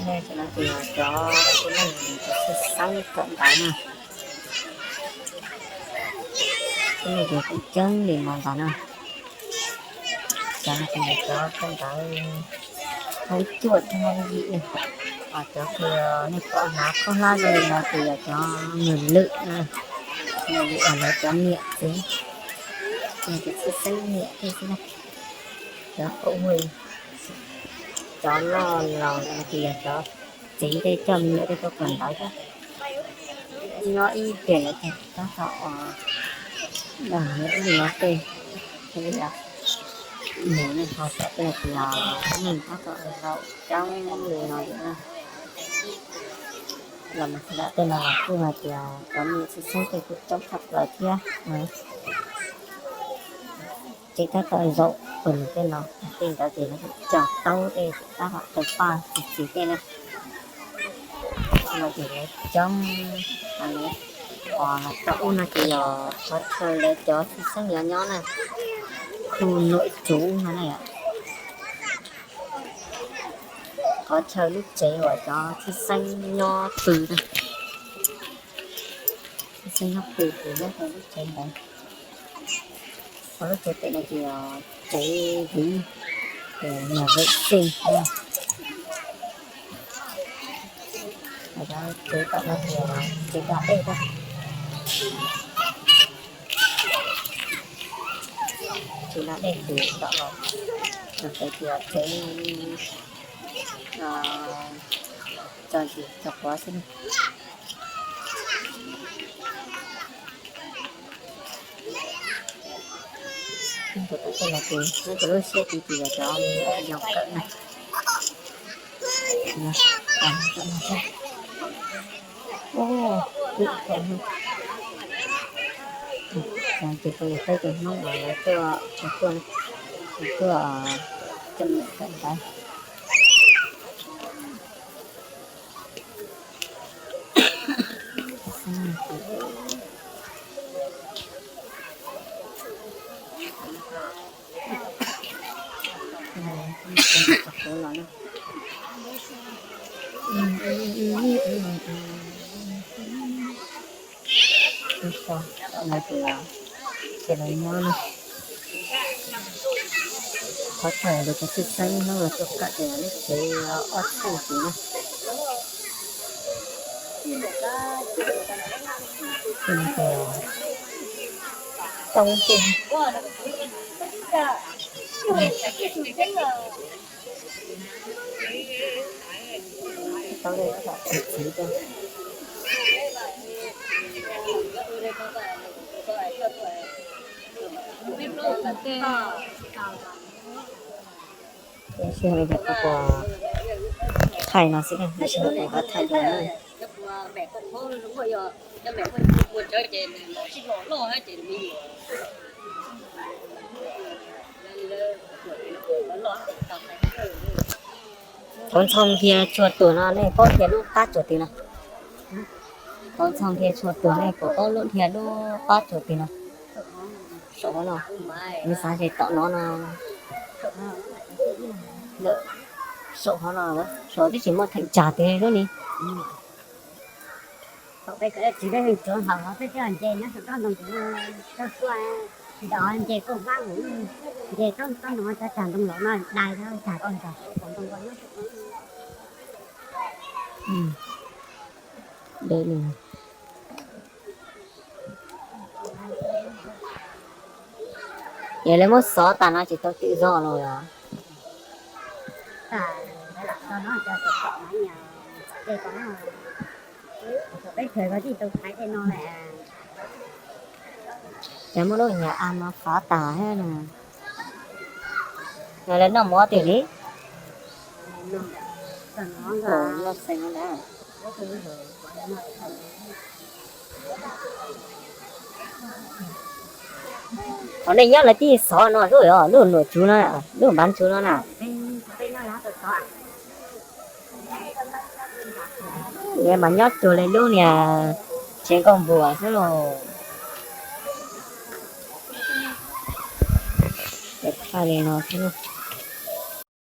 Cov no ces yog cov kuj leej, cov xib xeeb kawm ntawv na. Kuj leej ces kuj coob li no ntag na. Cov no ces yog cov kawm ntawv hauv cuaj thiab hauv yim na. Ho cov uas nej pom hnav khaub hlab zoo li no ces yog cov mwm lwm na. Mwm lwm uas lawv cov niam txiv, cov xib xeeb niam tej xwb na. Cov qub, cov loj los no ces yog cov txiv tej coj me nyuam tej tuaj kawm ntawv thiab. Nyob ib pliag lawv ces tab tom dag ib no tej, mus nej ho tom tej no ces yog neeg tab tom zaum coob li no lawm na. Los mus sawv daws tej no los kuj hais tias cov me nyuam xib xeeb tej kuj coob tshaj plaws thiab. Ces tab tom zaum pem tej no, tej ntawd ces lawv cog taub tej tab tom tawg paj txi txiv tej na. No ces lawv coob, lawv, os, lawv tau ub no ces yog qhov chaw lawv cov xib xeeb yuav nyob na, khu nội trú no na yom. Qhov chaw lub tsev uas cov xib xeeb nyob pw na, xib xeeb nyob pw ces nyob rau lub tsev ntawd. Ho lub tsev pem no ces yog tsev viv, ces yog vệ sinh. Tsev tom no ces tsev da dej, tsev da dej ces tom no, no ces yog tsev tso ntsis tso quav xwb. Tus tom tej no ces nyob rau lub siab tid ces yog cov yau kawm na. Ces tus yawg peb cov Hmoob no lawv tuaj, tuaj, tuaj coj me nyuam kawm ntawv. Ces lawv nyob no, qhov chaw lawv cov xib xeeb hnub no tuaj kawm ces lub tsev ob txheej tid na. Tau ces tau txiv txiv. Sij hawm no ces kuv puas thaij no xwb, sij hawm kuv ho thaij dua na. Thaum Ntxhoo Npia tshua tuag no nej paub dhia lub qab tsuas twg no? Thaum Ntxhoo Npia tshua tuag nej puas paub lub dhia lub qab tsuas twg no? Saum hov no, nws xav ces tom no no. Saum hov no, saum twb tsis muaj theem tsam twg lub ni. Thaum peb txiv peb hwj tsuav hawm hov peb thiaj nce nyob saum tsob ntoo ntawd, tsob tuaj, nce kauj hmab mus, nce tsob ntoo cov tsag ntoo los no dai tag kauj ntoo nyob saum no. Yog lawv muab xov tas no tsis tau twm zog los yog? Ces muab lub nyuam av no xov tas thiab no. Yog lawv noj mov twg li? Noj xees no ntag. Qhov nej nyob lawv twb xov no lub, lub nuam tsuv no, lub npav tsuv no na. Mas nyob cuag li lub niag tsev nkauj npuas xwb los. Thaij li no xwb.